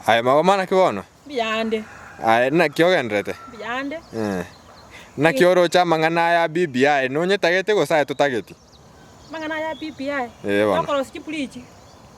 Aye magoma naki bono? Mbuyande. Aye naki ogenderete? Mbuyande. Eh. Naki oroche amang'ana aya a BBI nonyetagete gose aye totageti? Amang'ana aya a BBI? Ee bono. Okorosia chibridge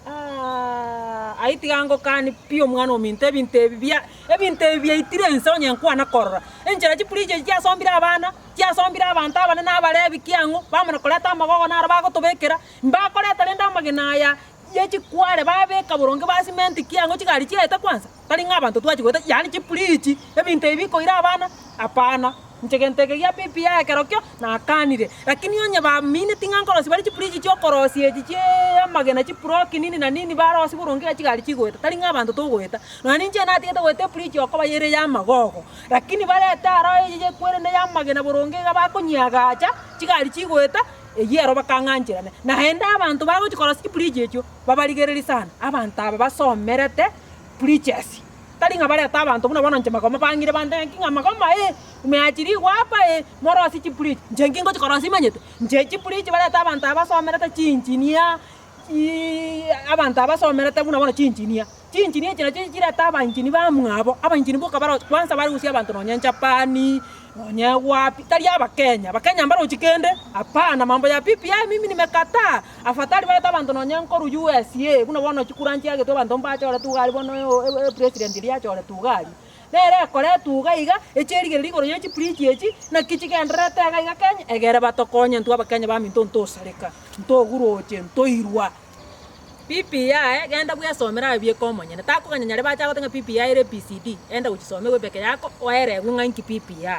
aah ayio tiga ngokani pi omwana ominto ebinto ebi bia ebinto ebi biaitire inse onye nkwana korora. Enchera chibridge echi chiasombire abana, chiasombire abanto abanene abarebi kiang'o, bamana koreta amagogo naro bagotobekera, mbakoreta rende amagena aya ye chikware babeka boronge ba cement kiang'o chigari chiaete kwanza, tari ng'a abanto twachia goeta yaani chibridge, ebinto ebi bikoira abana hapana. Inche gento eke gia BBI ekerokio nakanire, lakini onye bamineti ng'a nkorosia bare chibridge chiokorosia echi chiaa amagena chiblock nini na nini barosie boronge iga chigari chigoeta, tari ng'a abanto togoeta. Nonya ninche natigete goeta ebridge okoba ere ya amagogo, lakini barete aro eye yekwerende ya amagena boronge iga bakonyiagacha, chigari chigoeta, Eyio ero bakang'ancherane. Naende abanto bagochia korosia chibridge echio, babarigererie sana, abanto aba basomerete bridges. Tari ng'a barete abanto buna bono inche magoma bang'ire bande ng'a magoma eh, umeachirigwa hapa eh, morosie chibridge. Inche nki ngochia korosia imanyete? Inche chibridge barete abanto aba basomerete chiengineer, chiiii abanto aba basomerete buna bono chiengineer. Chinchini echi nachio chirete abanchini bamwabo, abanchini boka baroche kwanza bare gosia abanto nonye Japan, nonye wapi, tari abakenya, abakenya mbarochi kende, hapana mambo ya BBI mimi nimekataa, afadhali barete abanto nonye nkorwa USA, buna bono chikura nchiagetwe abanto mbachoretwe iga aria bono epresident eria achoretwe iga aria. Nere ekoretwa iga iga, echi erigereria igoro ye chibridge echi, naki chigendererete iga iga Kenya, egere batokonye intwe abakenya baminto ntosareka, ntoguroche, ntoirwa. BBI, genda bwesomere aye bieka omonyene, takoganya nyarebe ache agote ng'a BBI ere ABCD, enda gochisoma egwe peke yako oeregwe ng'a inki BBI.